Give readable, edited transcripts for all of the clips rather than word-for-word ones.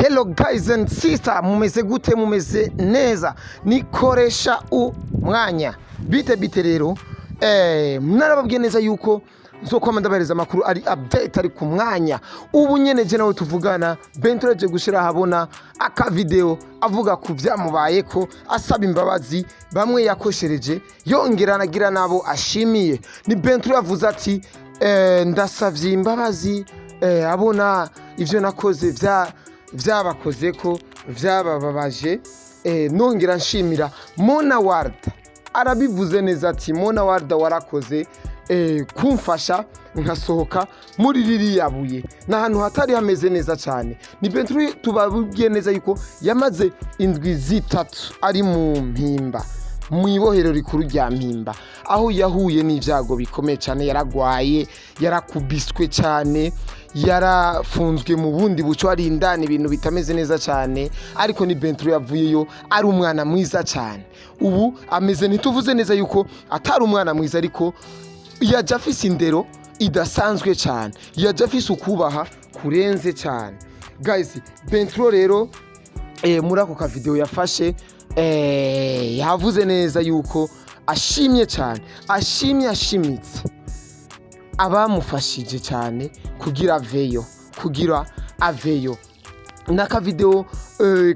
Hello guys and sister, mumeze gute? Mumeze neza? Nikoresha umwanya bite bite rero. Narababwiye neza yuko nzokwama ndabahereza amakuru ari update, ari ku mwanya. Ubu nyene je nawe tuvugana, Benturo aje gushira ahabona aka video avuga ku vyamubayeko, asaba imbabazi bamwe yakoshereje, yongera anagira nabo ashimiye. Ni Benturo yavuze ati ndasavye imbabazi abona ivyo nakoze vyabakoze ko vyabababaje, nongera nshimira Mona Warda. Arabivuze neza ati Mona Warda warakoze kumfasha nkasohoka muri ririya buye, ni ahantu hatari hameze neza cyane. Ni Benturo tubabwiye neza yuko yamaze indwi 3 ari mu Mpimba, mu ibohero rikuru rya Mpimba, aho yahuye n'ibyago bikomeye cyane. Yaragwaye, yarakubiswe cyane, yarafunzwe mu bundi buco, ari indani, ibintu bitameze neza cyane. Ariko ni Benturo yavuyeyo ari umwana mwiza cyane. Ubu ameze, ntituvuze neza yuko atari umwana mwiza, ariko yaje afise indero idasanzwe cyane, yaje afise ukubaha kurenze cyane. Guys, Benturo rero muri ako kavideo yafashe yavuze neza yuko ashimye cyane, ashimye ashimitse abamufashije cyane kugira aveyo. N'akavideo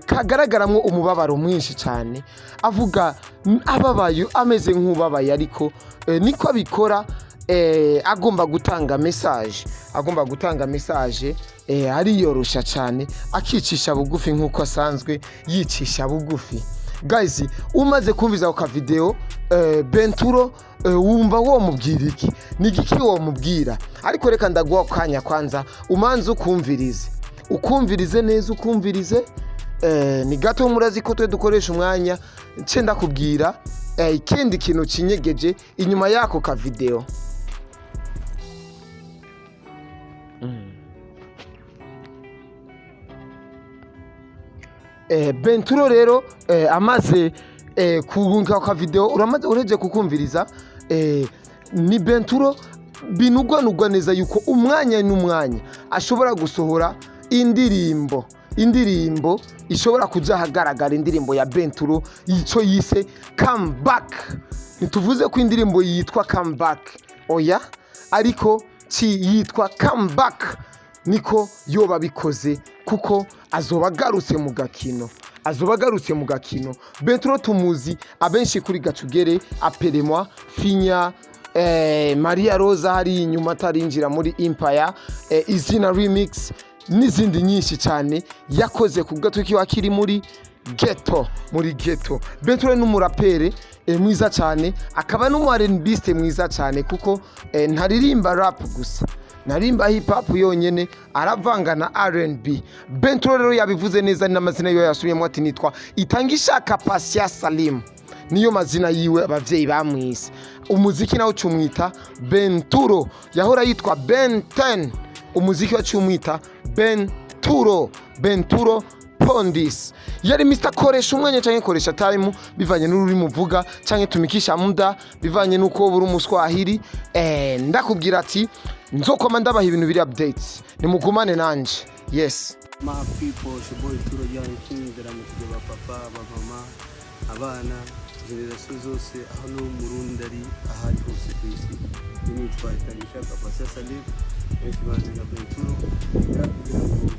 kagaragaramwo umubabaro mwinshi cyane, avuga ababaye, ameze nk'ubabaye, ariko niko abikora, agomba gutanga message, agomba gutanga message, ariyorosha cyane, akicisha bugufi nk'uko asanzwe yicisha bugufi. Guys, umaze kumviza ako kavideo Benturo, wumva womubwira iki? Ni igiki womubwira? Ariko reka ndaguha akanya kwanza umanze ukumvirize, ukumvirize neza, ukumvirize ni gato. Murazi ko twe dukoresha umwanya, nce ndakubwira ikindi kintu kinyegeje inyuma y'ako kavideo. Benturo rero amaze kurunga ka video, uramaze ureje kukumviriza, ni Benturo binugwanugwa neza yuko umwanya n'umwanya ashobora gusohora indirimbo, indirimbo ishobora kuja ahagaragara, indirimbo ya Benturo ico yise comeback. Ntituvuze ko indirimbo yitwa comeback, oya, ariko ci yitwa comeback niko yoba bikoze, kuko azoba agarutse mu gakino, azoba agarutse mu gakino. Benturo tumuzi abenshi kuri Gacugere, Aperemwa, Finya, Maria Rosa hari inyuma atarinjira muri Empire, Izina Remix n'izindi nyinshi cyane yakoze ku gatwe kiwe akiri muri ghetto, muri ghetto. Benturo ni umurapere mwiza cyane, akaba n'umu R&Biste mwiza cyane, kuko ntaririmba rap gusa, ntarimba hip hop yonyene, aravanga na R&B. Benturo rero yabivuze neza n'amazina yiwe yasubiyemo ati nitwa Itangishaka Pasia Salim, niyo mazina yiwe abavyeyi bamwise. Umuziki nawe ucumwita Benturo, yahora yitwa Ben 10, umuziki wacu umwita Benturo, Benturo Pondis. Yari Mr Koresha umwanya canke koresha time, bivanye n'ururimi uvuga, canke tumikisha muda, bivanye n'uko buri umuswahili. Ndakubwira ati nzokoma ndabaha ibintu biri updates, nimugumane nanje. Yes. My people, it's your boy Turo Young King, ndaramukije ba papa, ba mama, abana, generation zose, aho no Murundi ari ahari hose ku isi. Nitwa Itangishaka Pasia Salim, benshi banzi nka Benturo. Kugira ngo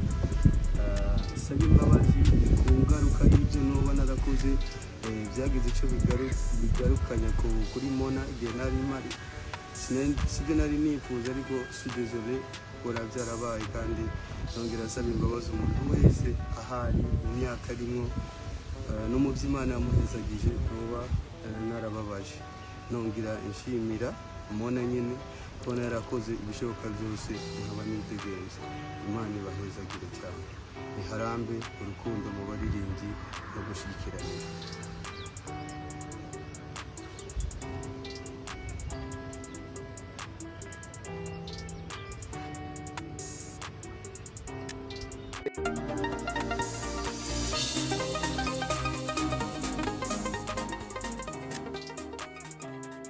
nsabe imbabazi ku ngaruka y'ibyo noba narakoze, byagize icyo bigarukanya kuri Mona igihe nari mpari. Sibyo nari nifuza, ariko si désolé kubona byarabaye, kandi nongera asaba imbabazi umuntu wese ahari mu myaka arimwo, no mu by'Imana yamuhezagije ntuba narababaje. Nongera nshimira Mona nyine kubona yarakoze ibishoboka byose nkaba nitegereza. Imana ibahezagire cyane, niharambe urukundo mu baririmbyi no gushyigikiranira.